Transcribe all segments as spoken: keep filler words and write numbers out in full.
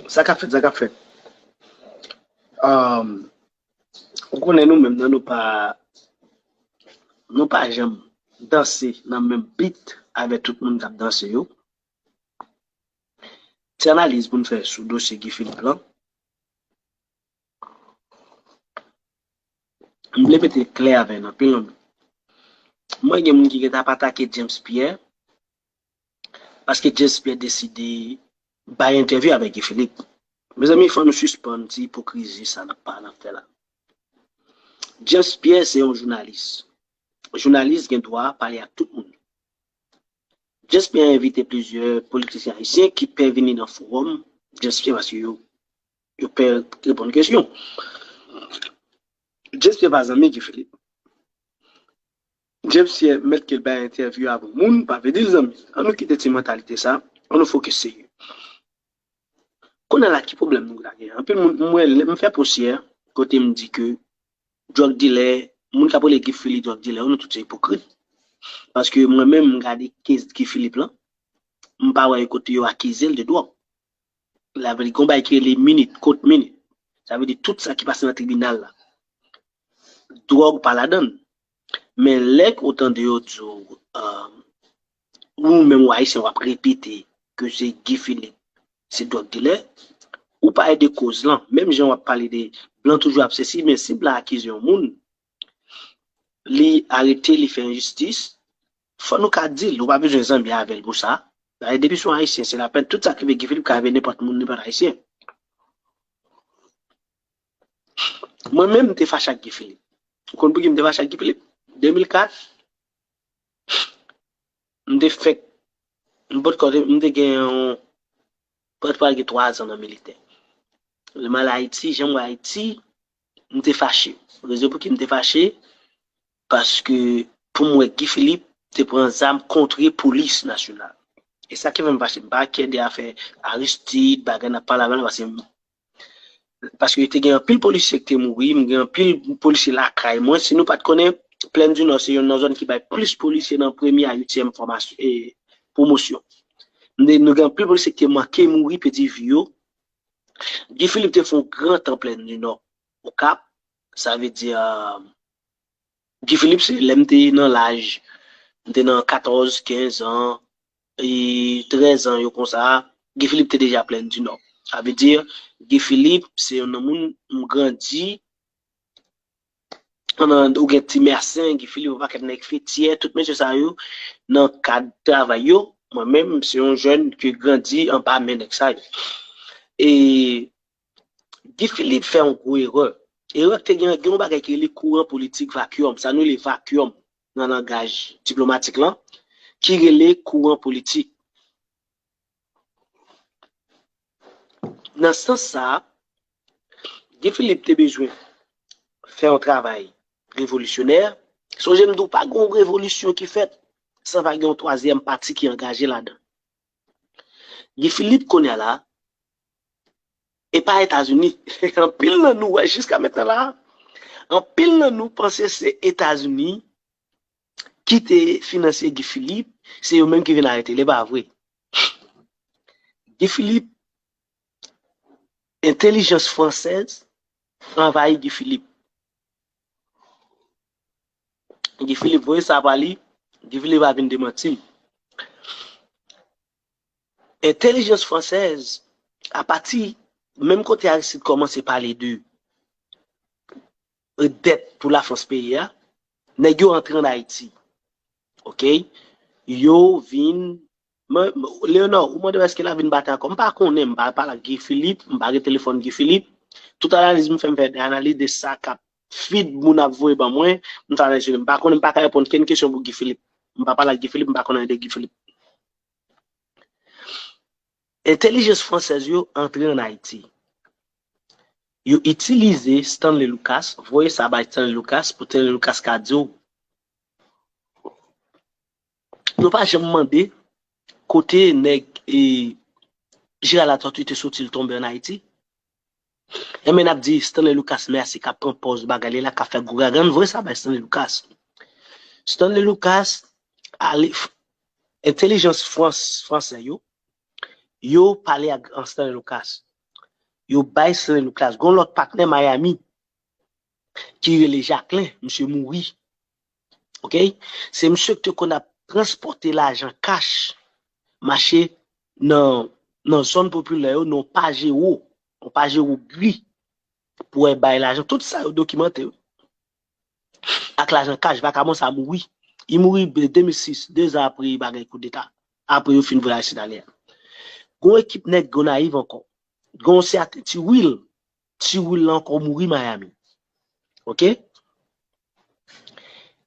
Sa k ap fèt, sa k ap fèt. Um, ou konnen nou menm nan nou pa nou pa janm danse nan menm beat avèk tout moun k ap danse yo. Ti analiz pou n fè sou dosye Guy Philippe lan. M vle mete klè avè n anpil anpil. Mwen gen moun ki gentan ap atake James Pierre paske James Pierre deside bay entèvyou avèk Guy Philippe. Mezanmi, fò nou sispann ti ipokrizi sa n ap pa n ap fè la. James Pierre se yon jounalis. Jounalis gen dwa pale ak tout moun. James Pierre envite plizyè politisyen ayisyen ki pè vini nan fowòm James Pierre paske yo yo pè reponn kesyon. James Pierre pa zanmi Guy Philippe. James Pierre mèt ke l bay entèvyou avè moun pa vle di l zanmi. An nou kite ti mantalite sa, an nou fokis serye. Kounye a la ki pwoblèm nou ta gen? Anpil moun m wè lè m fè posyè kote m di ke drug dealer, moun k ap rele Guy Philippe drug dealer yo, nou tout se ipokrit. Paske mwen menm m gade case Guy Philippe lan, m pa wè kote yo akize l de dwòg. Sa vle di gon bagay ki rele minit, court minute. Sa vle di tout sa ki pase nan tribinal la. Dwòg pa ladan l. Men lè ou tande yo di w, ou menm ou ayisyen w ap repete ke se Guy Philippe se dwòg dilè, ou pa ede koz lan. Menm jan w ap pale de blan toujou ap sesi, men si blan akize yon moun, li arete, li fè enjistis, fò nou ka di l, ou pa bezwen zanmi avè l pou sa. Dayè depi se yon ayisyen se lapèn, tout sa ki rive Guy Philippe ka rive nenpòt moun, nenpòt ayisyen. Mwen menm m te fache ak Guy Philippe. Ou konn pouki m te fache ak Guy Philippe? De mil kat, m te fèk m potko m te gen yon prèt pral gen twa zan nan militè. Lè m al Ayiti, jan m wè Ayiti, m te fache. Rezon pouki m te fache, paske pou m wè Guy Philippe te pran zam kontre polis nasyonal. E sa ki fè m fache, m pa kè de afè Aristide, bagay n ap pale avè l, paske paske te gen anpil polisye ki te mouri, m gen anpil polisye lakay mwen. Si nou pa t konnen, Plèn di Nò se youn nan zòn ki bay plis polisye nan premye a uityèm fòmasyon, e, pwomosyon. Nou gen anpil polisye ki te manke mouri, pèdi vi yo. Guy Philippe te fè yon gran tan Plèn di Nò, Okap, sa vle di, Guy Philippe, se lè m te nan laj, m te nan katòz, kenz an, e trèz an yo konsa, Guy Philippe te deja Plèn di Nò. Sa vle di, Guy Philippe, se youn nan moun m grandi, ou gen Ti Mèsen, Guy Philippe, yon pakèt nèg Fetyè, tout mesye sa yo, nan kad travay yo, mwen menm, se yon jèn ki grandi anba men nèg sa yo. E Guy Philippe fè yon gwo erè. Erè ki te gen, gen yon bagay ki rele kouran politik vakyòm. Sa nou rele vakyòm nan langaj diplomatik lan, ki rele kouran politik. Nan sans sa, Guy Philippe te bezwen fè yon travay revolisyonè. Sonje m di w pa gen yon revolisyon ki fèt san pa gen yon twazyèm pati ki angaje ladan. Guy Philippe kounye a la, e pa Etazini. Anpil nan nou wè jiska mentnan la, anpil nan nou panse se Etazini ki te finanse Guy Philippe, se yo menm ki vin arete l, e pa vre. Guy Philippe, entèlijans fransèz anvayi Guy Philippe. Guy Philippe voye sa pa li, Guy Philippe pa vin demanti m. Entèlijans fransèz, apati, menm kote Aristide kòmanse pale de dèt pou Lafrans peye a, nèg yo antre ann Ayiti. Oke? Yo vin, Léonard, ou mande èske l ap vin batay ankò. M pa konnen, m pa pale ak Guy Philippe, m pa gen telefòn Guy Philippe. Tout analiz m fè, m fè de analiz de sa k ap feed moun ap voye ban mwen. M ta nan jere, m pa konnen, m pa ka reponn kenn kesyon pou Guy Philippe. M pa pale ak Guy Philippe, m pa konnen de Guy Philippe. Entèlijans fransèz yo antre ann Ayiti. Yo itilize Stanley Lucas, voye sa bay Stanley Lucas pou Stanley Lucas ka di w, nou pa janm mande kote nèg e Gérard Latortue te soti l tonbe ann Ayiti. Enben n ap di Stanley Lucas mèsi k ap pran pòz bagay li la, k ap fè gwo gagann, voye sa bay Stanley Lucas. Stanley Lucas ale, entèlijans Frans, fransè yo, Yo pale ak Stanley Lucas. Yo bay Stanley Lucas. Gon lòt patnè Miami ki rele Jacquelin, misye mouri. Ok? Se misye ki te konn ap transpòte lajan kach, mache nan, nan zòn popilè yo, nan Pajero, nan Pajero gri, pou wè bay lajan. Tout sa yo dokimante, wi. Ak lajan kach, vakabon sa mouri. Li mouri de mil sis, de zan apre bagay koudeta. Apre yo fin voye Aristide ale a. Gon ekip nèg Gonayiv ankò. Gon sèten Ti Wil. Ti Wil la ankò mouri Miami. Ok?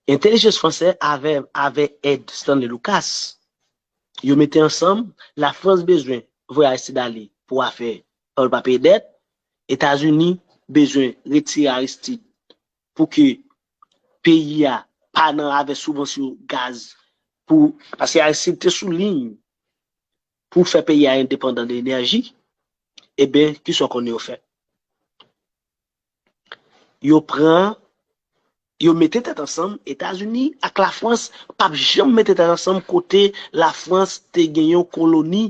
Entèlijans fransè avè, avè èd Stanley Lucas, yo mete ansanm, Lafrans bezwen voye Aristide ale pou afè, pou l pa peye dèt, Etazini bezwen retire Aristide pou ke peyi a pa nan avè sibvansyon gaz pou, paske Aristide te sou liy pou fè peyi a endepandan de enèji, eben, kisa w konnen yo fè? Yo pran, yo mete tèt ansanm, Etazini ak Lafrans p ap janm mete tèt ansanm kote Lafrans te gen yon koloni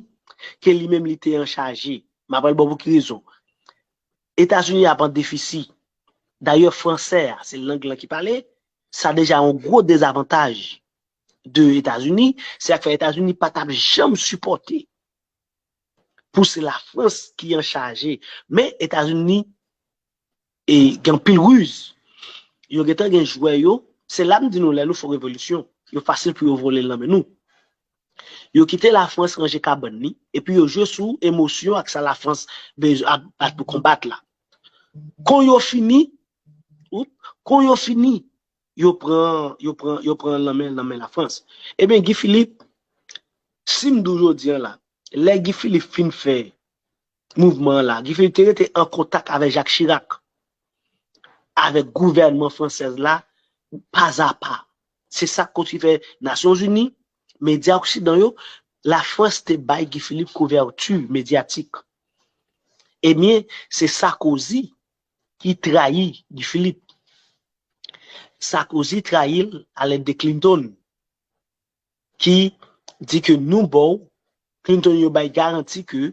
ke li menm li te anchaje. M ap al ba w pou ki rezon. Etazini ap an defisi. Dayè, fransè a, se lang lan ki pale, sa deja yon gwo dezavantaj de Etazini, se sa k fè Etazini pa t ap janm sipòte pou se Lafrans ki an chaje. Men Etazini e, gen anpil riz. Yo gentan gen jwè yo. Se la m di nou, lè nou fè revolisyon, yo fasil pou yo vole l nan men nou. Yo kite Lafrans ranje kabann li, epi yo jwe sou emosyon ak sa Lafrans bezwen ap bat pou konbat la. Kon yo fini, ou, kon yo fini, yo pran, yo pran, yo pran nan men, nan men Lafrans. Ebyen, Guy Philippe, si m di w jodi a la, lè Guy Philippe fin fè mouvman an la, Guy Philippe te rete an kontak avèk Jacques Chirac, avèk gouvènman fransèz la, pazapa. Se sa k kontinye fè Nasyonzini, medya oksidan yo, Lafrans te bay Guy Philippe kouvèti medyatik. Ebyen, se Sarkozy ki trayi Guy Philippe. Sarkozy trayi l alèd de Clinton, ki di ke nou ba w, Clinton yo bay garanti ke,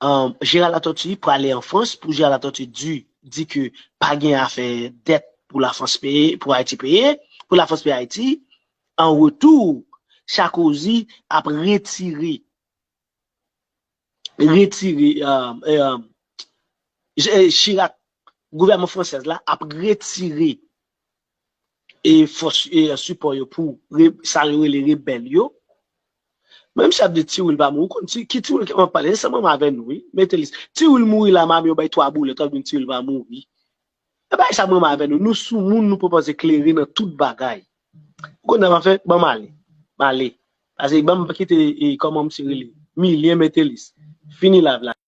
um, Gérard Latortue prale an Frans pou Gérard Latortue di, di ke pa gen afè dèt pou Lafrans peye, pou Ayiti peye, pou Lafrans peye Ayiti. An retou, Sarkozy ap retire, retire, um, um, J-, eh, Chirac, gouvènman fransèz la ap retire e fòs, e sipò yo pou re-, sa yo rele rebèl yo. Men misye ap di Ti Wil pa mouri. Ou konn Ti-, ki Ti Wil k ap pale? Se sa m renmen avè nou, wi. Mete lis. Ti Wil mouri la, Miami yo bay twa boulèt, w ap di Ti Wil pa mouri. E bagay sa m renmen avè nou. Nou sou moun, nou pran pòz eklere nan tout bagay. Ou konn sa m ap fè? Ban m ale. M ale. Paske ban m kite, e, kòman misye rele? Milyen Mete lis. Fini live la.